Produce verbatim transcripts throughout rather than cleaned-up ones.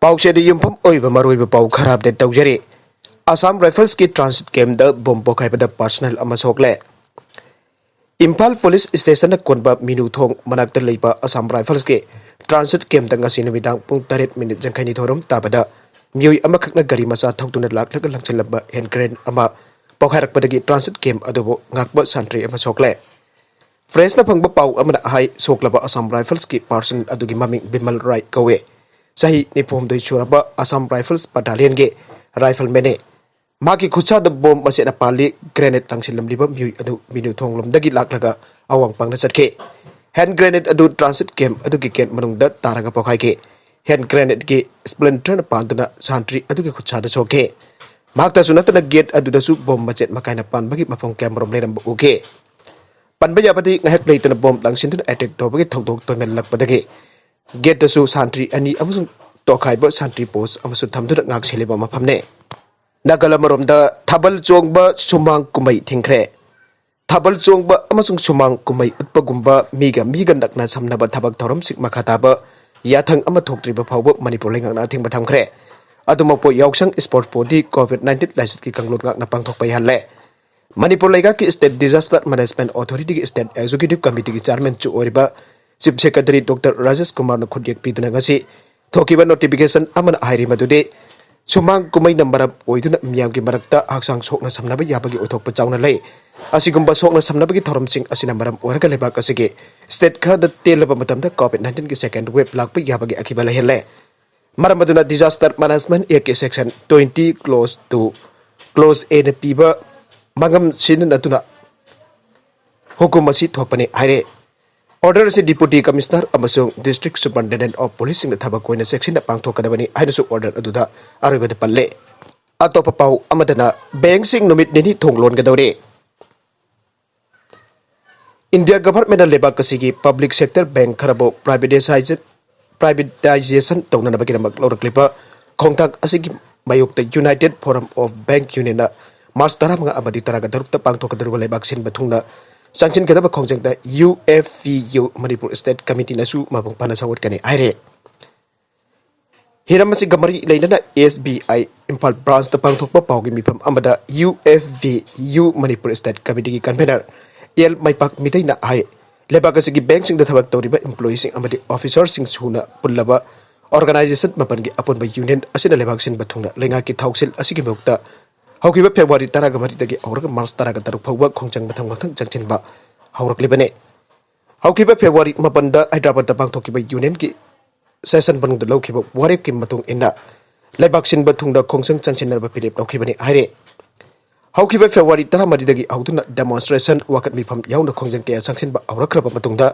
ꯄꯥꯎꯆꯦꯗ ꯌꯨꯝꯐꯝ ꯑꯣꯏꯕ ꯃꯔꯨꯑꯣꯏꯕ ꯄꯥꯎ ꯈꯔ ꯑꯞꯗꯦꯠ ꯇꯧꯖꯔꯤ꯫ ꯑꯁꯥꯝ ꯔꯥꯏꯐꯜꯁꯀꯤ ꯇ꯭ꯔꯥꯟꯁꯤꯠ ꯀꯦꯝꯗ ꯕꯣꯝ ꯄꯣꯈꯥꯏꯕꯗ ꯄꯥꯔꯁꯅꯦꯜ ꯑꯃ ꯁꯣꯛꯂꯦ꯫ ꯏꯝꯐꯥꯜ ꯄꯨꯂꯤꯁ ꯁ꯭ꯇꯦꯁꯟꯅ ꯀꯣꯟꯕ ꯃꯤꯅꯨ ꯊꯣꯡ ꯃꯅꯥꯛꯇ ꯂꯩꯕ ꯑꯁꯥꯝ ꯔꯥꯏꯐꯜꯁꯀꯤ ꯇ꯭ꯔꯥꯟꯁꯤꯠ ꯀꯦꯝꯗ ꯉꯁꯤ ꯅꯨꯃꯤꯗꯥꯡ ꯄꯨꯡ ꯇꯔꯦꯠ ꯃꯤꯅꯤꯠ ꯌꯥꯡꯈꯩꯅꯤꯊꯣꯏꯔꯣꯝ ꯇꯥꯕꯗ ꯃꯤꯑꯣꯏ ꯑꯃꯈꯛꯅ ꯒꯥꯔꯤ ꯃꯆꯥ ꯊꯧꯗꯨꯅ ꯂꯥꯛꯂꯒ ꯂꯪꯁꯤꯜꯂꯝꯕ ꯍꯦꯟ ꯒ꯭ꯔꯦꯅꯦꯗ ꯑꯃ ꯄꯣꯈꯥꯏꯔꯛꯄꯗꯒꯤ ꯇ꯭ꯔꯥꯟꯁꯤꯠ ꯀꯦꯝ ꯑꯗꯨꯕꯨ ꯉꯥꯛꯄ ꯁꯟꯇ꯭ꯔꯤ ꯑꯃ ꯁꯣꯛꯂꯦ꯫ ꯄ꯭ꯔꯦꯁꯅ ꯐꯪꯕ ꯄꯥꯎ ꯑꯃꯅ ꯍꯥꯏ, ꯁꯣꯛꯂꯕ ꯑꯁꯥꯝ ꯔꯥꯏꯐꯜꯁꯀꯤ ꯄꯥꯔꯁꯟ ꯑꯗꯨꯒꯤ ꯃꯃꯤꯡ ꯕꯤꯃꯜ ꯔꯥꯏ ꯀꯧꯏ꯫ ꯆꯍꯤ ꯅꯤꯐꯨꯍꯨꯝꯗꯣꯏ ꯁꯨꯔꯕ ꯑꯁꯥꯝ ꯔꯥꯏꯐꯜꯁ ꯕꯠꯇꯥꯂꯤꯌꯟꯒꯤ ꯔꯥꯏꯐꯜꯃꯦꯟꯅꯤ꯫ ꯃꯍꯥꯛꯀꯤ ꯈꯨꯠꯁꯥꯗ ꯕꯣꯝ ꯃꯆꯦꯠ ꯑꯃ ꯄꯥꯜꯂꯤ꯫ ꯒ꯭ꯔꯦꯅꯦꯗ ꯂꯪꯁꯤꯜꯂꯝꯂꯤꯕ ꯃꯤꯑꯣꯏ ꯑꯗꯨ ꯃꯤꯅꯨ ꯊꯣꯡꯂꯣꯝꯗꯒꯤ ꯂꯥꯛꯂꯒ ꯑꯋꯥꯡ ꯄꯥꯡꯅ ꯆꯠꯈꯤ꯫ ꯍꯦꯟ ꯒ꯭ꯔꯦꯅꯦꯗ ꯑꯗꯨ ꯇ꯭ꯔꯥꯟꯁꯤꯠ ꯀꯦꯝ ꯑꯗꯨꯒꯤ ꯒꯦꯠ ꯃꯅꯨꯡꯗ ꯇꯥꯔꯒ ꯄꯣꯈꯥꯏꯈꯤ꯫ ꯍꯦꯟ ꯒ꯭ꯔꯦꯅꯦꯗꯀꯤ ꯁ꯭ꯄ꯭ꯂꯤꯟꯇꯔꯅ ꯄꯥꯟꯗꯨꯅ ꯁꯟꯇ꯭ꯔꯤ ꯑꯗꯨꯒꯤ ꯈꯨꯠꯁꯥꯗ ꯁꯣꯛꯈꯤ꯫ ꯃꯍꯥꯛꯇꯁꯨ ꯅꯠꯇꯅ ꯒꯦꯠ ꯑꯗꯨꯗꯁꯨ ꯕꯣꯝ ꯃꯆꯦꯠ ꯃꯀꯥꯏꯅ ꯄꯥꯟꯕꯒꯤ ꯃꯐꯝ ꯀꯌꯥꯃꯔꯨꯝ ꯂꯩꯔꯝꯕ ꯎꯈꯤ꯫ ꯄꯟꯕ ꯌꯥꯕꯗꯤ, ꯉꯥꯏꯍꯥꯛ ꯂꯩꯇꯅ ꯕꯣꯝ ꯂꯪꯁꯤꯟꯗꯨꯅ ꯑꯦꯇꯦꯛ ꯇꯧꯕꯒꯤ ꯊꯧꯗꯣꯛ ꯇꯣꯏꯃꯜꯂꯛꯄꯗꯒꯤ ꯒꯦꯠꯇꯁꯨ ꯁꯟꯇ꯭ꯔꯤ ꯑꯅꯤ ꯑꯃꯁꯨꯡ ꯇꯣꯈꯥꯏꯕ ꯁꯟꯇ꯭ꯔꯤ ꯄꯣꯁ ꯑꯃꯁꯨ ꯊꯝꯗꯨꯅ ꯉꯥꯛ ꯁꯦꯜꯂꯤꯕ ꯃꯐꯝꯅꯤ꯫ ꯅꯥꯒꯜ ꯑꯃꯔꯣꯝꯗ ꯊꯥꯕꯜ ꯆꯣꯡꯕ ꯁꯨꯃꯥꯡ ꯀꯨꯝꯍꯩ ꯊꯤꯡꯈ꯭ꯔꯦ꯫ ꯊꯥꯕꯜ ꯆꯣꯡꯕ ꯑꯃꯁꯨꯡ ꯁꯨꯃꯥꯡ ꯀꯨꯝꯍꯩ ꯎꯠꯄꯒꯨꯝꯕ ꯃꯤꯒ ꯃꯤꯒ ꯅꯛꯅ ꯁꯝꯅꯕ ꯊꯕꯛ ꯊꯧꯔꯝꯁꯤꯡ ꯃꯈꯥ ꯇꯥꯕ ꯌꯥꯊꯪ ꯑꯃ ꯊꯣꯛꯇ꯭ꯔꯤꯕ ꯐꯥꯎꯕ ꯃꯅꯤꯄꯨꯔ ꯂꯩꯉꯥꯛꯅ ꯑꯊꯤꯡꯕ ꯊꯝꯈ꯭ꯔꯦ꯫ ꯑꯗꯨꯃꯛꯄꯨ ꯌꯥꯎꯁꯪ ꯁ꯭ꯄꯣꯔꯠ ꯕꯣꯔꯗꯤ ꯀꯣꯚꯤꯗ ꯅꯥꯏꯟꯇꯤꯟ ꯂꯥꯏꯆꯠꯀꯤ ꯀꯥꯡꯂꯣꯟ ꯉꯥꯛꯅ ꯄꯥꯡꯊꯣꯛꯄ ꯌꯥꯍꯜꯂꯦ꯫ ꯃꯅꯤꯄꯨꯔ ꯂꯩꯉꯥꯛꯀꯤ ꯁ꯭ꯇꯦꯠ ꯗꯤꯖꯥꯁꯇꯔ ꯃꯦꯅꯦꯖꯃꯦꯟꯠ ꯑꯣꯊꯣꯔꯤꯇꯤꯒꯤ ꯁ꯭ꯇꯦꯠ ꯑꯦꯛꯖꯤꯀ꯭ꯌꯨꯇꯤꯚ ꯀꯃꯤꯇꯤꯒꯤ ꯆꯤꯌꯔꯃꯦꯟꯁꯨ ꯑꯣꯏꯔꯤꯕ ꯆꯤꯐ ꯁꯦꯀ꯭ꯔꯦꯇꯔꯤ ꯗꯣꯛꯇꯔ ꯔꯥꯖꯦꯁ ꯀꯨꯃꯥꯔꯅ ꯈꯨꯠꯌꯦꯛ ꯄꯤꯗꯨꯅ ꯉꯁꯤ ꯊꯣꯛꯈꯤꯕ ꯅꯣꯇꯤꯐꯤꯀꯦꯁꯟ ꯑꯃꯅ ꯍꯥꯏꯔꯤ ꯃꯗꯨꯗꯤ ꯁꯨꯃꯥꯡ ꯀꯨꯝꯍꯩꯅ ꯃꯔꯝ ꯑꯣꯏꯗꯨꯅ ꯃꯤꯌꯥꯝꯒꯤ ꯃꯔꯛꯇ ꯍꯛꯆꯥꯡ ꯁꯣꯛꯅ ꯁꯝꯅꯕ ꯌꯥꯕꯒꯤ ꯑꯣꯏꯊꯣꯛꯄ ꯆꯥꯎꯅ ꯂꯩ꯫ ꯑꯁꯤꯒꯨꯝꯕ ꯁꯣꯛꯅ ꯁꯝꯅꯕꯒꯤ ꯊꯧꯔꯝꯁꯤꯡ ꯑꯁꯤꯅ ꯃꯔꯝ ꯑꯣꯏꯔꯒ ꯂꯩꯕꯥꯛ ꯑꯁꯤꯒꯤ ꯁ꯭ꯇꯦꯠ ꯈꯔꯗ ꯇꯦꯜꯂꯕ ꯃꯇꯝꯗ ꯀꯣꯚꯤꯗ ꯅꯥꯏꯟꯇꯤꯟꯒꯤ ꯁꯦꯀꯦꯟ ꯋꯦꯕ ꯂꯥꯛꯄ ꯌꯥꯕꯒꯤ ꯑꯀꯤꯕ ꯂꯩꯍꯜꯂꯦ꯫ ꯃꯔꯝ ꯑꯗꯨꯅ ꯗꯤꯖꯥꯁꯇꯔ ꯃꯦꯅꯦꯖꯃꯦꯟꯠ ꯑꯦꯛꯀꯤ section twenty clause two, clause ꯑꯦꯅ ꯄꯤꯕ ꯃꯉꯝ ꯁꯤꯖꯤꯟꯅꯗꯨꯅ ꯍꯨꯀꯨꯝ ꯑꯁꯤ ꯊꯣꯛꯄꯅꯤ ꯍꯥꯏꯔꯦ꯫ ꯑꯣꯔꯗꯔ ꯑꯁꯤ ꯗꯤꯄꯨꯇꯤ ꯀꯃꯤꯁꯅꯔ ꯑꯃꯁꯨꯡ ꯗꯤꯁꯇ꯭ꯔꯤꯛ ꯁꯨꯄꯔꯤꯟꯇꯦꯟꯗꯦꯟꯠ ꯑꯣꯐ ꯄꯨꯂꯤꯁꯁꯤꯡꯅ ꯊꯕꯛ ꯑꯣꯏꯅ ꯆꯦꯛꯁꯤꯟꯅ ꯄꯥꯡꯊꯣꯛꯀꯗꯕꯅꯤ ꯍꯥꯏꯅꯁꯨ ꯑꯣꯔꯗꯔ ꯑꯗꯨꯗ ꯑꯔꯣꯏꯕꯗ ꯄꯜꯂꯦ꯫ ꯑꯇꯣꯞꯄ ꯄꯥꯎ ꯑꯃꯗꯅ, ꯕꯦꯡꯛꯁꯤꯡ ꯅꯨꯃꯤꯠ ꯅꯤꯅꯤ ꯊꯣꯡ ꯂꯣꯟꯒꯗꯧꯔꯦ꯫ ꯏꯟꯗꯤꯌꯥ ꯒꯚꯔꯟꯃꯦꯟꯠꯅ ꯂꯩꯕꯥꯛ ꯑꯁꯤꯒꯤ ꯄꯕ꯭ꯂꯤꯛ ꯁꯦꯛꯇꯔ ꯕꯦꯡꯛ ꯈꯔꯕꯨ ꯄ꯭ꯔꯥꯏꯚꯦꯇꯥꯏꯖꯦꯁꯟ, ꯄ꯭ꯔꯥꯏꯚꯦꯇꯥꯏꯖꯦꯁꯟ ꯇꯧꯅꯅꯕꯒꯤꯗꯃꯛ ꯂꯧꯔꯛꯂꯤꯕ ꯈꯣꯡꯊꯥꯡ ꯑꯁꯤꯒꯤ ꯃꯥꯌꯣꯛꯇ ꯌꯨꯅꯥꯏꯇꯦꯗ ꯐꯣꯔꯝ ꯑꯣꯐ ꯕꯦꯡꯛ ꯌꯨꯅꯤꯌꯟꯅ ꯃꯥꯔꯆ ꯇꯔꯥꯃꯉꯥ ꯑꯃꯗꯤ ꯇꯔꯥꯒ ꯇꯔꯨꯛꯇ ꯄꯥꯡꯊꯣꯛꯀꯗꯧꯔꯤꯕ ꯂꯩꯕꯥꯛ ꯁꯤꯟꯕ ꯊꯨꯡꯅ ꯆꯪꯁꯤꯟꯒꯗꯕ ꯈꯣꯡꯖꯪꯗ U F P U Manipur state ꯀꯃꯤꯇꯤꯅꯁꯨ ꯃꯄꯨꯡ ꯐꯥꯅ ꯁꯧꯒꯠꯀꯅꯤ ꯍꯥꯏꯔꯦ꯫ ꯍꯤꯔꯝ ꯑꯁꯤꯒ ꯃꯔꯤ ꯂꯩꯅꯅ SBI ꯏꯝꯐꯥꯜ branchꯇ ꯄꯥꯡꯊꯣꯛꯄ ꯄꯥꯎꯒꯤ ꯃꯤꯐꯝ ꯑꯃꯗ UFVU Manipur State Committeeꯒꯤ convener L ꯃꯩꯄꯥꯛ ꯃꯤꯇꯩꯅ ꯍꯥꯏ, ꯂꯩꯕꯥꯛ ꯑꯁꯤꯒꯤ bankꯁꯤꯡꯗ ꯊꯕꯛ ꯇꯧꯔꯤꯕ employeeꯁꯤꯡ ꯑꯃꯗꯤ officerꯁꯤꯡ ꯁꯨꯅ ꯄꯨꯜꯂꯕ organization ꯃꯥꯄꯟꯒꯤ ꯑꯄꯨꯟꯕ union ꯑꯁꯤꯅ ꯂꯩꯕꯥꯛ ꯁꯤꯟꯕ ꯊꯨꯡꯅ ꯂꯩꯉꯥꯛꯀꯤ ꯊꯥꯎꯁꯤꯜ ꯑꯁꯤꯒꯤ ꯃꯥꯌꯣꯛꯇ ꯍꯧꯈꯤꯕ February ꯇꯔꯥꯒ ꯃꯔꯤꯗꯒꯤ ꯍꯧꯔꯒ March ꯇꯔꯥꯒ ꯇꯔꯨꯛ ꯐꯥꯎꯕ ꯈꯣꯡꯖꯪ ꯃꯊꯪ ꯃꯊꯪ ꯆꯪꯁꯤꯟꯕ ꯍꯧꯔꯛꯂꯤꯕꯅꯤ꯫ ꯍꯧꯈꯤꯕ February ꯃꯥꯄꯟꯗ ꯍꯥꯏꯗ꯭ꯔꯕꯥꯗꯇ ꯄꯥꯡꯊꯣꯛꯈꯤꯕ unionꯒꯤ session ꯃꯅꯨꯡꯗ ꯂꯧꯈꯤꯕ ꯋꯥꯔꯦꯞꯀꯤ ꯃꯇꯨꯡ ꯏꯟꯅ ꯂꯩꯕꯥꯛ ꯁꯤꯟꯕ ꯊꯨꯡꯅ ꯈꯣꯡꯖꯪ ꯆꯪꯁꯤꯟꯅꯕ ꯐꯤꯔꯦꯞ ꯂꯧꯈꯤꯕꯅꯤ ꯍꯥꯏꯔꯦ꯫ ꯍꯧꯈꯤꯕ February ꯇꯔꯥꯃꯔꯤꯗꯒꯤ ꯍꯧꯗꯨꯅ demonstration, ꯋꯥꯀꯠ ꯃꯤꯐꯝ ꯌꯥꯎꯅ ꯈꯣꯡꯖꯪ ꯀꯌꯥ ꯆꯪꯁꯤꯟꯕ ꯍꯧꯔꯛꯈ꯭ꯔꯕ ꯃꯇꯨꯡꯗ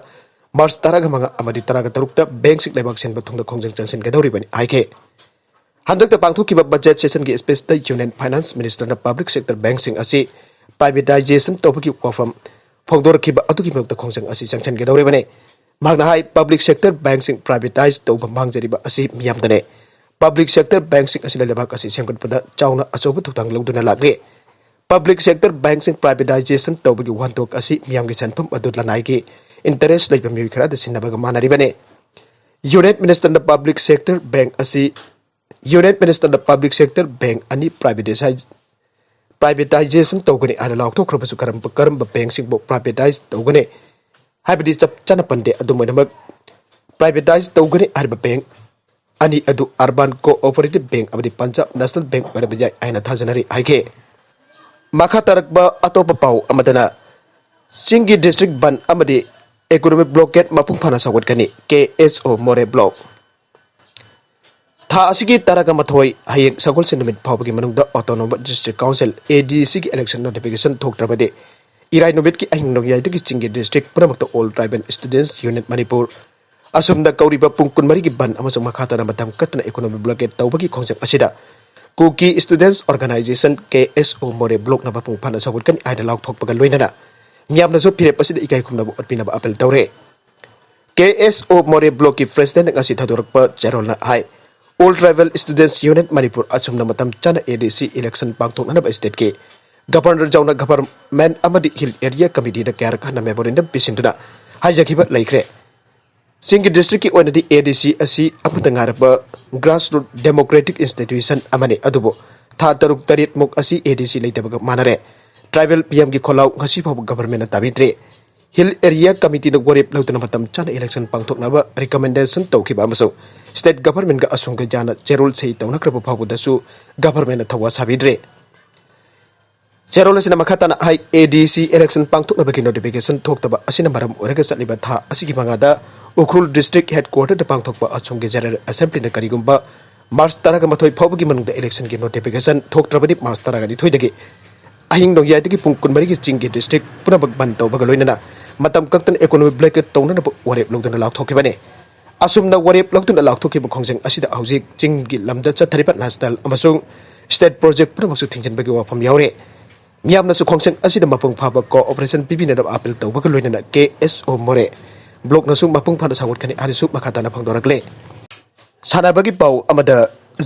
March ꯇꯔꯥꯒ ꯃꯉꯥ ꯑꯃꯗꯤ ꯇꯔꯥꯒ ꯇꯔꯨꯛꯇ bankꯁꯤꯡ ꯂꯩꯕꯥꯛ ꯁꯤꯟꯕ ꯊꯨꯡꯅ ꯈꯣꯡꯖꯪ ꯆꯪꯁꯤꯟꯒꯗꯧꯔꯤꯕꯅꯤ ꯍꯥꯏꯈꯤ꯫ ꯍꯟꯗꯛꯇ ꯄꯥꯡꯊꯣꯛꯈꯤꯕ budget sessionꯒꯤ speechꯇ Union Finance Ministerꯅ public sector bankꯁꯤꯡ ꯑꯁꯤ privatization ꯇꯧꯕꯒꯤ ꯋꯥꯐꯝ ꯐꯣꯡꯗꯣꯔꯛꯈꯤꯕ ꯑꯗꯨꯒꯤ ꯃꯥꯌꯣꯛꯇ ꯈꯣꯡꯖꯪ ꯑꯁꯤ ꯆꯪꯁꯤꯟꯒꯗꯧꯔꯤꯕꯅꯤ꯫ ꯃꯍꯥꯛꯅ ꯍꯥꯏ, public sector bankꯁꯤꯡ privatize ꯇꯧꯕ ꯃꯥꯡꯖꯔꯤꯕ ꯑꯁꯤ ꯃꯤꯌꯥꯝꯗꯅꯤ꯫ Public sector bankꯁꯤꯡ ꯑꯁꯤꯅ ꯂꯩꯕꯥꯛ ꯑꯁꯤ ꯁꯦꯝꯒꯠꯄꯗ ꯆꯥꯎꯅ ꯑꯆꯧꯕ ꯊꯧꯗꯥꯡ ꯂꯧꯗꯨꯅ ꯂꯥꯛꯂꯤ꯫ Public sector bankꯁꯤꯡ privatization ꯇꯧꯕꯒꯤ ꯋꯥꯍꯟꯊꯣꯛ ꯑꯁꯤ ꯃꯤꯌꯥꯝꯒꯤ ꯁꯦꯟꯐꯝ ꯑꯗꯨ ꯂꯅꯥꯏꯒꯤ interest ꯂꯩꯕ ꯃꯤꯑꯣꯏ ꯈꯔꯗ ꯁꯤꯟꯅꯕꯒ ꯃꯥꯟꯅꯔꯤꯕꯅꯤ꯫ Union Ministerꯅ public sector bank ꯑꯁꯤ Union Ministerꯅ public sector bank ꯑꯅꯤ privatize privatization ꯇꯧꯒꯅꯤ ꯍꯥꯏꯅ ꯂꯥꯎꯊꯣꯛꯈ꯭ꯔꯕꯁꯨ ꯀꯔꯝꯕ ꯀꯔꯝꯕ bankꯁꯤꯡꯕꯨ privatize ꯇꯧꯒꯅꯤ ꯍꯥꯏꯕꯗꯤ ꯆꯞ ꯆꯥꯅ ꯄꯟꯗꯦ꯫ ꯑꯗꯨꯝ ꯑꯣꯏꯅꯃꯛ, privatize ꯇꯧꯒꯅꯤ ꯍꯥꯏꯔꯤꯕ bank ꯑꯅꯤ ꯑꯗꯨ Urban Cooperative Bank ꯑꯃꯗꯤ Punjab National Bank ꯑꯣꯏꯔꯝꯕ ꯌꯥꯏ ꯍꯥꯏꯅ ꯊꯥꯖꯅꯔꯤ ꯍꯥꯏꯈꯤ꯫ ꯃꯈꯥ ꯇꯥꯔꯛꯄ ꯑꯇꯣꯞꯄ ꯄꯥꯎ ꯑꯃꯗꯅ, ꯆꯤꯡꯒꯤ district ꯕꯟ ꯑꯃꯗꯤ economic blockade ꯃꯄꯨꯡ ꯐꯥꯅ ꯁꯧꯒꯠꯀꯅꯤ, KSO Moreh Block꯫ ꯊꯥ ꯑꯁꯤꯒꯤ ꯇꯔꯥꯒ ꯃꯥꯊꯣꯏ, ꯍꯌꯦꯡ ꯁꯒꯣꯜꯁꯦꯟ ꯅꯨꯃꯤꯠ ꯐꯥꯎꯕꯒꯤ ꯃꯅꯨꯡꯗ Autonomous District Council, ADCꯒꯤ election notification ꯊꯣꯛꯇ꯭ꯔꯕꯗꯤ, ꯏꯔꯥꯏ ꯅꯨꯃꯤꯠꯀꯤ ꯑꯍꯤꯡ ꯅꯣꯡꯌꯥꯏꯗꯒꯤ ꯆꯤꯡꯒꯤ district ꯄꯨꯝꯅꯃꯛꯇ All Tribal Students Union Manipur, ꯑꯁꯨꯝꯅ ꯀꯧꯔꯤꯕ ꯄꯨꯡ ꯀꯨꯟꯃꯔꯤꯒꯤ ꯕꯟ ꯑꯃꯁꯨꯡ ꯃꯈꯥ ꯇꯥꯅ ꯃꯇꯝ ꯀꯠꯇꯅ economic blockade ꯇꯧꯕꯒꯤ ꯈꯣꯡꯖꯪ ꯑꯁꯤꯗ Kuki Students Organisation, KSO Moreh Blockꯅ ꯃꯄꯨꯡ ꯐꯥꯅ ꯁꯧꯒꯠꯀꯅꯤ ꯍꯥꯏꯅ ꯂꯥꯎꯊꯣꯛꯄꯒ ꯂꯣꯏꯅꯅ ꯃꯤꯌꯥꯝꯅꯁꯨ ꯐꯤꯔꯦꯞ ꯑꯁꯤꯗ ꯏꯀꯥꯏ ꯈꯨꯝꯅꯕ ꯎꯠꯄꯤꯅꯕ appeal ꯇꯧꯔꯦ꯫ KSO Moreh Blockꯀꯤ Presidentꯅ ꯉꯁꯤ ꯊꯥꯗꯣꯔꯛꯄ ꯆꯦꯔꯣꯜꯅ ꯍꯥꯏ, All Tribal Students Union Manipur ꯑꯁꯨꯝꯅ ꯃꯇꯝ ꯆꯥꯅ ADC election ꯄꯥꯡꯊꯣꯛꯅꯅꯕ stateꯀꯤ Governor ꯌꯥꯎꯅ Government ꯑꯃꯗꯤ Hill Area Committeeꯗ ꯀꯌꯥꯔꯛ ꯍꯟꯅ memorandum ꯄꯤꯁꯤꯟꯗꯨꯅ ꯍꯥꯏꯖꯈꯤꯕ ꯂꯩꯈ꯭ꯔꯦ꯫ ꯆꯤꯡꯒꯤ ꯗꯤꯁꯇ꯭ꯔꯤꯛꯀꯤ ꯑꯣꯏꯅꯗꯤ ꯑꯦ ꯗꯤ ꯁꯤ ꯑꯁꯤ ꯑꯃꯠꯇ ꯉꯥꯏꯔꯕ grassroot democratic institution ꯑꯃꯅꯤ, ꯑꯗꯨꯕꯨ ꯊꯥ ꯇꯔꯨꯛ ꯇꯔꯦꯠꯃꯨꯛ ꯑꯁꯤ ꯑꯦ ꯗꯤ ꯁꯤ ꯂꯩꯇꯕꯒ ꯃꯥꯟꯅꯔꯦ꯫ Tribal ꯄꯤ ꯑꯦꯝꯒꯤ ꯈꯣꯜꯂꯥꯎ ꯉꯁꯤ ꯐꯥꯎꯕ ꯒꯚꯔꯟꯃꯦꯟꯅ ꯇꯥꯕꯤꯗ꯭ꯔꯦ꯫ ꯍꯤꯜ ꯑꯦꯔꯤꯌꯥ ꯀꯃꯤꯇꯤꯅ ꯋꯥꯔꯦꯞ ꯂꯧꯗꯨꯅ ꯃꯇꯝ ꯆꯥꯅ ꯏꯂꯦꯛꯁꯟ ꯄꯥꯡꯊꯣꯛꯅꯕ ꯔꯤꯀꯃꯦꯟꯗꯦꯁꯟ ꯇꯧꯈꯤꯕ ꯑꯃꯁꯨꯡ ꯁ꯭ꯇꯦꯠ ꯒꯚꯔꯟꯃꯦꯟꯒ ꯑꯁꯣꯝꯒ ꯌꯥꯅ ꯆꯦꯔꯣꯜ ꯁꯍꯤ ꯇꯧꯅꯈ꯭ꯔꯕ ꯐꯥꯎꯕꯗꯁꯨ ꯒꯚꯔꯟꯃꯦꯟꯅ ꯊꯧꯋꯥ ꯁꯥꯕꯤꯗ꯭ꯔꯦ꯫ ꯆꯦꯔꯣꯜ ꯑꯁꯤꯅ ꯃꯈꯥ ꯇꯥꯅ ꯍꯥꯏ, ꯑꯦ ꯗꯤ ꯁꯤ ꯏꯂꯦꯛꯁꯟ ꯄꯥꯡꯊꯣꯛꯅꯕꯒꯤ ꯅꯣꯇꯤꯐꯤꯀꯦꯁꯟ ꯊꯣꯛꯇꯕ ꯑꯁꯤꯅ ꯃꯔꯝ ꯑꯣꯏꯔꯒ ꯆꯠꯂꯤꯕ ꯊꯥ ꯑꯁꯤꯒꯤ ꯃꯉꯥꯗ ꯎꯈ꯭ꯔꯨꯜ ꯗꯤꯁꯇ꯭ꯔꯤꯛ ꯍꯦꯗꯀ꯭ꯋꯥꯇꯔꯗ ꯄꯥꯡꯊꯣꯛꯄ ꯑꯁꯣꯝꯒꯤ ꯖꯦꯅꯔꯦꯜ ꯑꯦꯁꯦꯝꯕ꯭ꯂꯤꯅ ꯀꯔꯤꯒꯨꯝꯕ ꯃꯥꯔꯆ ꯇꯔꯥꯒ ꯃꯥꯊꯣꯏ ꯐꯥꯎꯕꯒꯤ ꯃꯅꯨꯡꯗ ꯏꯂꯦꯛꯁꯟꯒꯤ ꯅꯣꯇꯤꯐꯤꯀꯦꯁꯟ ꯊꯣꯛꯇ꯭ꯔꯕꯗꯤ ꯃꯥꯔꯆ ꯇꯔꯥꯒ ꯅꯤꯊꯣꯏꯗꯒꯤ ꯑꯍꯤꯡ ꯅꯣꯡꯌꯥꯏꯗꯒꯤ ꯄꯨꯡ ꯀꯨꯟꯃꯔꯤꯒꯤ ꯆꯤꯡꯒꯤ ꯗꯤꯁꯇ꯭ꯔꯤꯛ ꯄꯨꯝꯅꯃꯛ ꯕꯟ ꯇꯧꯕꯒ ꯂꯣꯏꯅꯅ ꯃꯇꯝ ꯀꯛꯇꯅ ꯏꯀꯣꯅꯣꯃꯤꯛ ꯕ꯭ꯂꯦꯀꯦꯠ ꯇꯧꯅꯅꯕ ꯋꯥꯔꯦꯞ ꯂꯧꯗꯨꯅ ꯂꯥꯎꯊꯣꯛꯈꯤꯕꯅꯤ꯫ ꯑꯁꯨꯝꯅ ꯋꯥꯔꯦꯞ ꯂꯧꯗꯨꯅ ꯂꯥꯎꯊꯣꯛꯈꯤꯕ ꯈꯣꯡꯖꯪ ꯑꯁꯤꯗ ꯍꯧꯖꯤꯛ ꯆꯤꯡꯒꯤ ꯂꯝꯗ ꯆꯠꯊꯔꯤꯕ ꯅꯦꯁꯅꯦꯜ ꯑꯃꯁꯨꯡ ꯁ꯭ꯇꯦꯠ ꯄ꯭ꯔꯣꯖꯦꯛ ꯄꯨꯝꯅꯃꯛꯁꯨ ꯊꯤꯡꯖꯤꯟꯕꯒꯤ ꯋꯥꯐꯝ ꯌꯥꯎꯔꯦ꯫ ꯃꯤꯌꯥꯝꯅꯁꯨ ꯈꯣꯡꯖꯪ ꯑꯁꯤꯗ ꯃꯄꯨꯡ ꯐꯥꯕ ꯀꯣꯑꯣꯄꯔꯦꯁꯟ ꯄꯤꯕꯤꯅꯅꯕ ꯑꯥꯄꯤꯜ ꯇꯧꯕꯒ ꯂꯣꯏꯅꯅ ꯀꯦ ꯑꯦꯁ ꯑꯣ ꯃꯣꯔꯦ ꯕ꯭ꯂꯣꯛꯅꯁꯨ ꯃꯄꯨꯡ ꯐꯥꯅ ꯁꯧꯒꯠꯀꯅꯤ ꯍꯥꯏꯅꯁꯨ ꯃꯈꯥ ꯇꯥꯅ ꯐꯣꯡꯗꯣꯔꯛꯂꯦ꯫ ꯁꯥꯟꯅꯕꯒꯤ ꯄꯥꯎ ꯑꯃꯗ,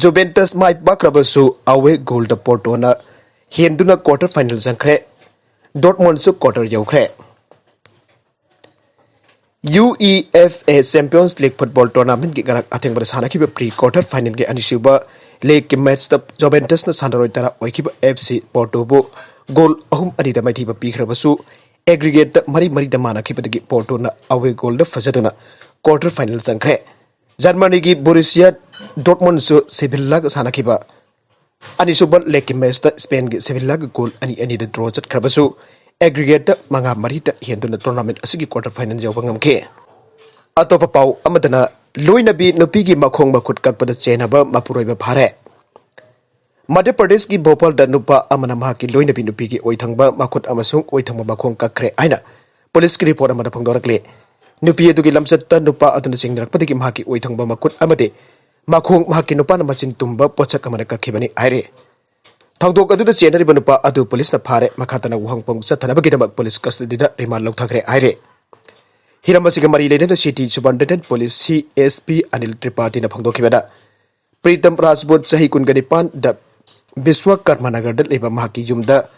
ꯖꯨꯕꯦꯟꯇꯁ ꯃꯥꯏ ꯄꯥꯛꯈ꯭ꯔꯕꯁꯨ ꯑꯋꯦ ꯒꯣꯜꯗ ꯄꯣꯔꯇꯣꯅ ꯍꯦꯟꯗꯨꯅ ꯀ꯭ꯋꯥꯔꯇꯔ ꯐꯥꯏꯅꯦꯜ ꯆꯪꯈ꯭ꯔꯦ꯫ ꯗꯣꯔꯠꯃꯨꯟꯁꯨ quarter ꯌꯧꯈ꯭ꯔꯦ꯫ U E F A champions league football ꯇꯣꯔꯅꯥꯃꯦꯟꯠꯀꯤ ꯉꯔꯥꯡ ꯑꯊꯦꯡꯕꯗ ꯁꯥꯟꯅꯈꯤꯕ ꯄ꯭ꯔꯤ ꯀ꯭ꯋꯥꯔꯇꯔ ꯐꯥꯏꯅꯦꯜꯒꯤ ꯑꯅꯤꯁꯨꯕ ꯂꯦꯒꯀꯤ ꯃꯦꯆꯇ ꯖꯣꯕꯦꯟꯇꯁꯅ ꯁꯥꯟꯅꯔꯣꯏ ꯇꯔꯥ ꯑꯣꯏꯈꯤꯕ ꯑꯦꯐ ꯁꯤ ꯄꯣꯔꯇꯣꯕꯨ ꯒꯣꯜ ꯑꯍꯨꯝ ꯑꯅꯤꯗ ꯃꯥꯏꯊꯤꯕ ꯄꯤꯈ꯭ꯔꯕꯁꯨ, ꯑꯦꯒ꯭ꯔꯤꯒꯦꯠꯇ ꯃꯔꯤ ꯃꯔꯤꯗ ꯃꯥꯟꯅꯈꯤꯕꯗꯒꯤ ꯄꯣꯔꯇꯣꯅ ꯑꯋꯦ ꯒꯣꯜꯗ ꯐꯖꯗꯨꯅ ꯀ꯭ꯋꯥꯔꯇꯔ ꯐꯥꯏꯅꯦꯜ ꯆꯪꯈ꯭ꯔꯦ꯫ ꯖꯔꯃꯅꯤꯒꯤ ꯕꯣꯔꯨꯁꯤꯌꯥ ꯗꯣꯔꯠꯃꯨꯟꯁꯨ ꯁꯦꯚꯤꯜꯂꯥꯒ ꯁꯥꯟꯅꯈꯤꯕ ꯑꯅꯤꯁꯨꯕ ꯂꯦꯒꯀꯤ ꯃꯦꯆꯇ ꯁ꯭ꯄꯦꯟꯒꯤ ꯁꯦꯚꯤꯜꯂꯥꯒ ꯒꯣꯜ ꯑꯅꯤ ꯑꯅꯤꯗ ꯗ꯭ꯔꯣ ꯆꯠꯈ꯭ꯔꯕꯁꯨ, ꯑꯦꯒ꯭ꯔꯤꯒꯦꯠꯇ ꯃꯉꯥ ꯃꯔꯤꯗ ꯍꯦꯟꯗꯨꯅ ꯇꯣꯔꯅꯥꯃꯦꯟꯠ ꯑꯁꯤꯒꯤ ꯀ꯭ꯋꯥꯔꯇꯔ ꯐꯥꯏꯅꯦꯜ ꯌꯧꯕ ꯉꯝꯈꯤ꯫ ꯑꯇꯣꯞꯄ ꯄꯥꯎ ꯑꯃꯗꯅ, ꯂꯣꯏꯅꯕꯤ ꯅꯨꯄꯤꯒꯤ ꯃꯈꯣꯡ ꯃꯈꯨꯠ ꯀꯛꯄꯗ ꯆꯦꯟꯅꯕ ꯃꯄꯨꯔꯣꯏꯕ ꯐꯥꯔꯦ꯫ ꯃꯙ꯭ꯌ ꯄ꯭ꯔꯗꯦꯁꯀꯤ ꯚꯣꯄꯥꯜꯗ ꯅꯨꯄꯥ ꯑꯃꯅ ꯃꯍꯥꯛꯀꯤ ꯂꯣꯏꯅꯕꯤ ꯅꯨꯄꯤꯒꯤ ꯑꯣꯏꯊꯪꯕ ꯃꯈꯨꯠ ꯑꯃꯁꯨꯡ ꯑꯣꯏꯊꯪꯕ ꯃꯈꯣꯡ ꯀꯛꯈ꯭ꯔꯦ ꯍꯥꯏꯅ ꯄꯨꯂꯤꯁꯀꯤ ꯔꯤꯄꯣꯔꯠ ꯑꯃꯗ ꯐꯣꯡꯗꯣꯔꯛꯂꯤ꯫ ꯅꯨꯄꯤ ꯑꯗꯨꯒꯤ ꯂꯝꯆꯠꯇ ꯅꯨꯄꯥ ꯑꯗꯨꯅ ꯆꯤꯡꯅꯔꯛꯄꯗꯒꯤ ꯃꯍꯥꯛꯀꯤ ꯑꯣꯏꯊꯪꯕ ꯃꯈꯨꯠ ꯑꯃꯗꯤ ꯃꯈꯣꯡ ꯃꯍꯥꯛꯀꯤ ꯅꯨꯄꯥꯅ ꯃꯆꯤꯟ ꯇꯨꯝꯕ ꯄꯣꯠꯁꯛ ꯑꯃꯅ ꯀꯛꯈꯤꯕꯅꯤ ꯍꯥꯏꯔꯤ꯫ ꯊꯧꯗꯣꯛ ꯑꯗꯨꯗ ꯆꯦꯟꯅꯔꯤꯕ ꯅꯨꯄꯥ ꯑꯗꯨ ꯄꯨꯂꯤꯁꯅ ꯐꯥꯔꯦ꯫ ꯃꯈꯥ ꯇꯥꯅ ꯋꯥꯍꯪ ꯄꯥꯎ ꯆꯠꯊꯅꯕꯒꯤꯗꯃꯛ ꯄꯨꯂꯤꯁ ꯀꯁꯇꯗꯤꯗ ꯔꯤꯃꯥꯟ ꯂꯧꯊꯈ꯭ꯔꯦ ꯍꯥꯏꯔꯤ꯫ ꯍꯤꯔꯝ ꯑꯁꯤꯒ ꯃꯔꯤ ꯂꯩꯅꯅ city superintendent police C S P Anil ꯇ꯭ꯔꯤꯄꯥꯊꯤꯅ ꯐꯣꯡꯗꯣꯛꯈꯤꯕꯗ, Pritam Rajput ꯆꯍꯤ ꯀꯨꯟꯒ ꯅꯤꯄꯥꯟꯗ ꯕꯤꯁ꯭ꯋꯀꯔꯃ ꯅꯒꯔꯗ ꯂꯩꯕ ꯃꯍꯥꯛꯀꯤ ꯌꯨꯝꯗ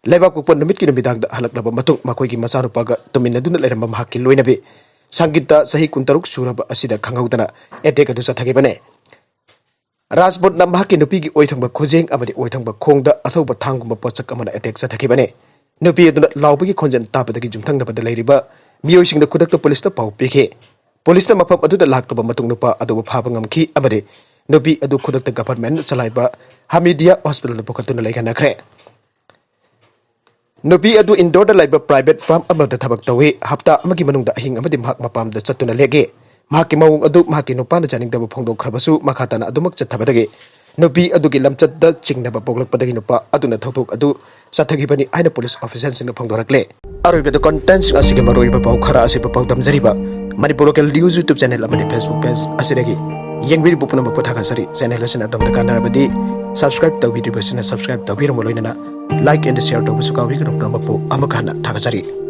ꯂꯩꯕꯥꯛꯄꯣꯛꯄ ꯅꯨꯃꯤꯠꯀꯤ ꯅꯨꯃꯤꯗꯥꯡꯗ ꯍꯜꯂꯛꯂꯕ ꯃꯇꯨꯡ ꯃꯈꯣꯏꯒꯤ ꯃꯆꯥꯅꯨꯄꯥꯒ ꯇꯨꯝꯃꯤꯟꯅꯗꯨꯅ ꯂꯩꯔꯝꯕ ꯃꯍꯥꯛꯀꯤ ꯂꯣꯏꯅꯕꯤ ꯁꯪꯒꯤꯇꯥ, ꯆꯍꯤ ꯀꯨꯟꯇꯔꯨꯛ ꯁꯨꯔꯕ ꯑꯁꯤꯗ ꯈꯪꯍꯧꯗꯅ ꯑꯦꯇꯦꯛ ꯑꯗꯨ ꯆꯠꯊꯈꯤꯕꯅꯤ꯫ ꯔꯥꯖꯄꯨꯠꯅ ꯃꯍꯥꯛꯀꯤ ꯅꯨꯄꯤꯒꯤ ꯑꯣꯏꯊꯪꯕ ꯈꯨꯖꯦꯡ ꯑꯃꯗꯤ ꯑꯣꯏꯊꯪꯕ ꯈꯣꯡꯗ ꯑꯊꯧꯕ ꯊꯥꯡꯒꯨꯝꯕ ꯄꯣꯠꯁꯛ ꯑꯃꯅ ꯑꯦꯇꯦꯛ ꯆꯠꯊꯈꯤꯕꯅꯤ꯫ ꯅꯨꯄꯤ ꯑꯗꯨꯅ ꯂꯥꯎꯕꯒꯤ ꯈꯣꯟꯖꯦꯜ ꯇꯥꯕꯗꯒꯤ ꯌꯨꯝꯊꯪꯅꯕꯗ ꯂꯩꯔꯤꯕ ꯃꯤꯑꯣꯏꯁꯤꯡꯅ ꯈꯨꯗꯛꯇ ꯄꯨꯂꯤꯁꯇ ꯄꯥꯎ ꯄꯤꯈꯤ꯫ ꯄꯨꯂꯤꯁꯅ ꯃꯐꯝ ꯑꯗꯨꯗ ꯂꯥꯛꯂꯕ ꯃꯇꯨꯡ ꯅꯨꯄꯥ ꯑꯗꯨꯕꯨ ꯐꯥꯕ ꯉꯝꯈꯤ ꯑꯃꯗꯤ ꯅꯨꯄꯤ ꯑꯗꯨ ꯈꯨꯗꯛꯇ ꯒꯚꯔꯟꯃꯦꯟꯠꯅ ꯆꯂꯥꯏꯕ ꯍꯃꯤꯗꯤꯌꯥ ꯍꯣꯁꯄꯤꯇꯥꯜꯗ ꯄꯨꯈꯠꯇꯨꯅ ꯂꯩꯈꯟꯅꯈ꯭ꯔꯦ꯫ ꯅꯨꯄꯤ ꯑꯗꯨ ꯏꯟꯗꯣꯔꯗ ꯂꯩꯕ ꯄ꯭ꯔꯥꯏꯚꯦꯠ ꯐꯥꯔꯝ ꯑꯃꯗ ꯊꯕꯛ ꯇꯧꯏ꯫ ꯍꯞꯇꯥ ꯑꯃꯒꯤ ꯃꯅꯨꯡꯗ ꯑꯍꯤꯡ ꯑꯃꯗꯤ ꯃꯍꯥꯛ ꯃꯄꯥꯝꯗ ꯆꯠꯇꯨꯅ ꯂꯦꯛꯏ꯫ ꯃꯍꯥꯛꯀꯤ ꯃꯑꯣꯡ ꯑꯗꯨ ꯃꯍꯥꯛꯀꯤ ꯅꯨꯄꯥꯅ ꯌꯥꯅꯤꯡꯗꯕ ꯐꯣꯡꯗꯣꯛꯈ꯭ꯔꯕꯁꯨ, ꯃꯈꯥ ꯇꯥꯅ ꯑꯗꯨꯃꯛ ꯆꯠꯊꯕꯗꯒꯤ ꯅꯨꯄꯤ ꯑꯗꯨꯒꯤ ꯂꯝꯆꯠꯇ ꯆꯤꯡꯅꯕ ꯄꯣꯛꯂꯛꯄꯗꯒꯤ ꯅꯨꯄꯥ ꯑꯗꯨꯅ ꯊꯧꯗꯣꯛ ꯑꯗꯨ ꯆꯠꯊꯈꯤꯕꯅꯤ ꯍꯥꯏꯅ ꯄꯨꯂꯤꯁ ꯑꯣꯐꯤꯁꯤꯌꯦꯜꯁꯤꯡꯅ ꯐꯣꯡꯗꯣꯔꯛꯂꯦ꯫ ꯑꯔꯣꯏꯕꯗ ꯀꯣꯟꯇꯦꯟꯠꯁꯤꯡ ꯑꯁꯤꯒꯤ ꯃꯔꯨꯑꯣꯏꯕ ꯄꯥꯎ ꯈꯔ ꯑꯁꯤꯕꯨ ꯄꯥꯎꯗꯝꯖꯔꯤꯕ ꯃꯅꯤꯄꯨꯔ ꯂꯣꯀꯦꯜ ꯅ꯭ꯌꯨꯁ ꯌꯨꯇ꯭ꯌꯨꯕ ꯆꯦꯅꯦꯜ ꯑꯃꯗꯤ ꯐꯦꯁꯕꯨꯛ ꯄꯦꯖ ꯑꯁꯤꯗꯒꯤ ꯌꯦꯡꯕꯤꯔꯤꯕ ꯄꯨꯝꯅꯃꯛꯄꯨ ꯊꯥꯒꯠꯆꯔꯤ꯫ ꯆꯦꯅꯦꯜ ꯑꯁꯤꯅ ꯑꯗꯣꯝꯗ ꯀꯥꯟꯅꯔꯕꯗꯤ ꯁꯕꯁꯀ꯭ꯔꯥꯏꯕ ꯇꯧꯕꯤꯗ꯭ꯔꯤꯕꯁꯤꯡꯅ ꯁꯕꯁꯀ꯭ꯔꯥꯏꯕ ꯇꯧꯕꯤꯔꯝꯕ ꯂꯣꯏꯅꯅ ꯂꯥꯏꯛ ꯑꯦꯟ ꯁꯤꯌꯔ ꯇꯧꯕꯁꯨ ꯀꯥꯎꯕꯤꯒꯅꯨ꯫ ꯄꯨꯝꯅꯃꯛꯄꯨ ꯑꯃꯨꯛ ꯍꯟꯅ ꯊꯥꯒꯠꯆꯔꯤ꯫